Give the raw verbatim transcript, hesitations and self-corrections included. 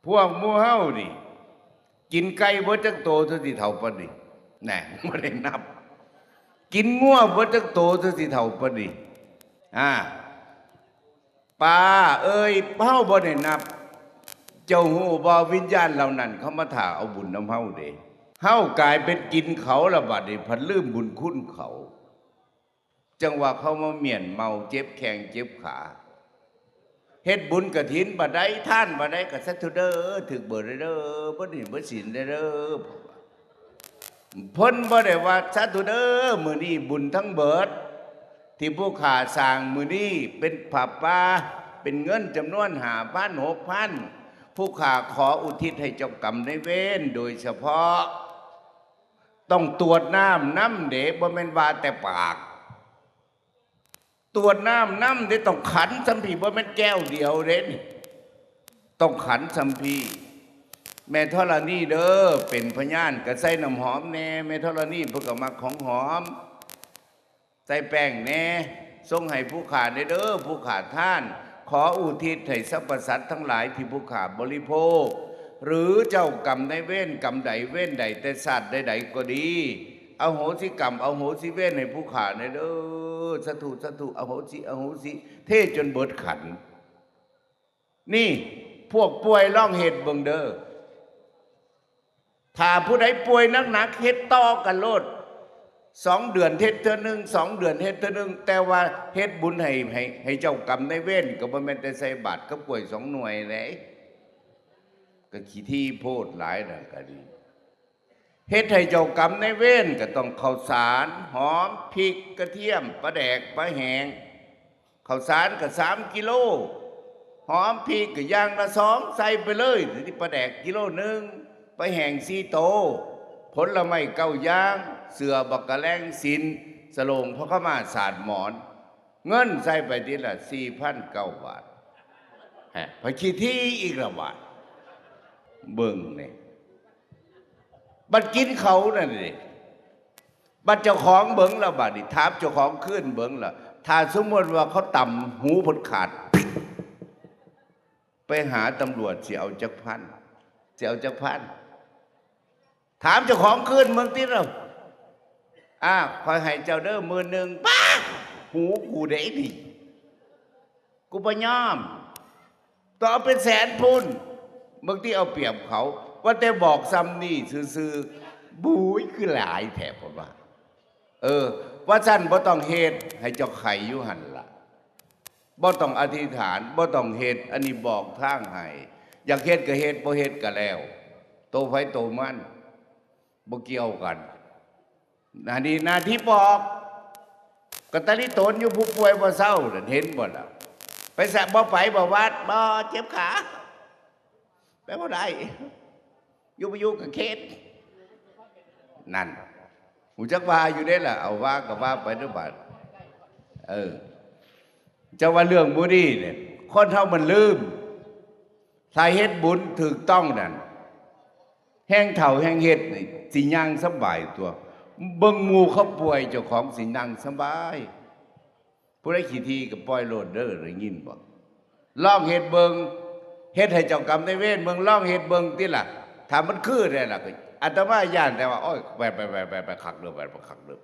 พวกหมู่เฮานี่ กินไก่เบิดจักโตเท่าสิเฒ่าปานนี้ แหน่ บ่ได้นับ กินงัวเบิดจักโตเท่าสิเฒ่าปานนี้ อ่า ปลาเอ่ย เฮาบ่ได้นับ เจ้าฮู้บ่ วิญญาณเหล่านั้นเขามาถ่าเอาบุญนำเฮาเด้ เฮากลายเป็นกินเขาละบัดนี้ พัดลืมบุญคุณเขา จังว่าเขามาเมี้ยนเมาเจ็บแข้งเจ็บขา เฮ็ดบุญกฐินบ่ได้ ทานบ่ได้ ก็สาธุเด้อ ถืกเบิดเด้อ บ่หนี้บ่สินเด้อ เพิ่นบ่ได้ว่า สาธุเด้อ มื้อนี้บุญทั้งเบิด ที่ผู้ข้าสร้างมื้อนี้เป็นผ้าป่า เป็นเงินจำนวนห้าพัน หกพัน ผู้ข้าขออุทิศให้เจ้ากรรมนายเวรโดยเฉพาะ ต้องตรวจน้ำนำเด้ บ่แม่นว่าแต่ปาก ตรวจน้ำนำเด้ ต้องขันส่ำพี้ บ่แม่นแก้วเดียวเด้นี่ ต้องขันส่ำพี้ แม่ธรณีเด้อ เป็นพยาน ก็ใส่น้ำหอมแหน่ แม่ธรณีเพิ่นก็มักของหอม ใส่แป้งแหน่ ส่งให้ผู้ข้าแหน่เด้อ ผู้ข้าทาน ขออุทิศให้สรรพสัตว์ทั้งหลายที่ผู้ข้าบริโภค หรือเจ้ากรรมนายเวรกรรมใดเวรใดแต่ชาติใดๆก็ดี อโหสิกรรม อโหสิเวรให้ผู้ข้าแหน่เด้อ สาธุ สาธุ อโหสิ อโหสิ เทจนเบิดขัน นี่ พวกป่วยลองเฮ็ดเบิ่งเด้อ ถ้าผู้ใดป่วยหนักๆ เฮ็ดต่อกันโลด สองเดือนเฮ็ดเทื่อหนึ่ง สองเดือนเฮ็ดเทื่อหนึ่ง แต่ว่าเฮ็ดบุญให้ ให้ ให้เจ้ากรรมนายเวร ก็บ่แม่นแต่ใส่บาตรกับกล้วยสองหน่วยเด้ ก็ขี้ถี่โพดหลายนั่นก็ดี เฮ็ดให้เจ้ากรรมนายเวรก็ต้องข้าวสาร หอม พริก กระเทียม ปลาแดก ปลาแห้ง ข้าวสารก็สามกิโล หอม พริกก็อย่างละสอง ใส่ไปเลย ทีนี้ปลาแดกกิโลหนึ่ง ปลาแห้งสี่โต ผลไม้เก้าอย่าง เสื้อบักกะแลง ศีล สโลง ผ้าขาวม้า สาดหมอน เงินใส่ไปทีละสี่พันเก้าบาท ฮะ ไปขี้ถี่อีกละบาท เบิ่งนี่ บัดกินเขานั่นนี่ บัดเจ้าของเบิ่งละบาดนี้ ถามเจ้าของคืนเบิ่งละ ถ้าสมมติว่าเขาตำหูเพิ่นขาด ไปหาตำรวจสิเอาจักพัน สิเอาจักพัน ถามเจ้าของคืนเบิ่งติเนาะ อ่า ข้อยให้เจ้าเด้อหมื่นหนึ่ง ป๊าด หูกูเด้นี่ กูบ่ยอม ต้องเอาเป็นแสนพู้น บางทีเอาเปรียบเขา ว่าแต่บอกซ้ำนี่ซื่อๆ บุ้ย คือหลายแท้ ผมว่า เออ ว่าซั่นบ่ต้องเฮ็ด ให้เจ้าไข่อยู่หั่นล่ะ บ่ต้องอธิษฐาน บ่ต้องเฮ็ด อันนี้บอกทางให้ อยากเฮ็ดก็เฮ็ด บ่เฮ็ดก็แล้ว โตไผโตมัน บ่เกี่ยวกัน อันนี้หน้าที่บอก กะตะลิโตนอยู่ผู้ป่วยบ่เซานั่น เห็นบ่ล่ะ ไปสะ บ่ไปบ่วัด บ่ เจ็บขา ไปบ่ได้ อยู่บ่อยู่กะเข็ด นั่น ฮู้จักว่าอยู่เด้ล่ะ เอาว่าก็ว่าไปเด้อบาด เออ เจ้าว่าเรื่องหมู่นี้เนี่ย คนเฮามันลืม ถ้าเฮ็ดบุญถูกต้องนั่น แฮ่งเฒ่าแฮ่งเฮ็ดนี่ สิย่างสบายตัว เบิ่งหมู่เขาป่วย เจ้าของสินั่งสบาย ผู้ใดขี้ถี่ก็ปล่อยโลดเด้อ ได้ยินบ่ ลองเฮ็ดเบิ่ง เฮ็ดให้เจ้ากรรมนายเวรเบิ่ง ลองเฮ็ดเบิ่งติล่ะ ถ้ามันคือได้ล่ะ ก็อาตมาย้านแต่ว่า โอ้ย ไป ไป ไป ไป ไปคักเด้อ ไป ไปคักเด้อ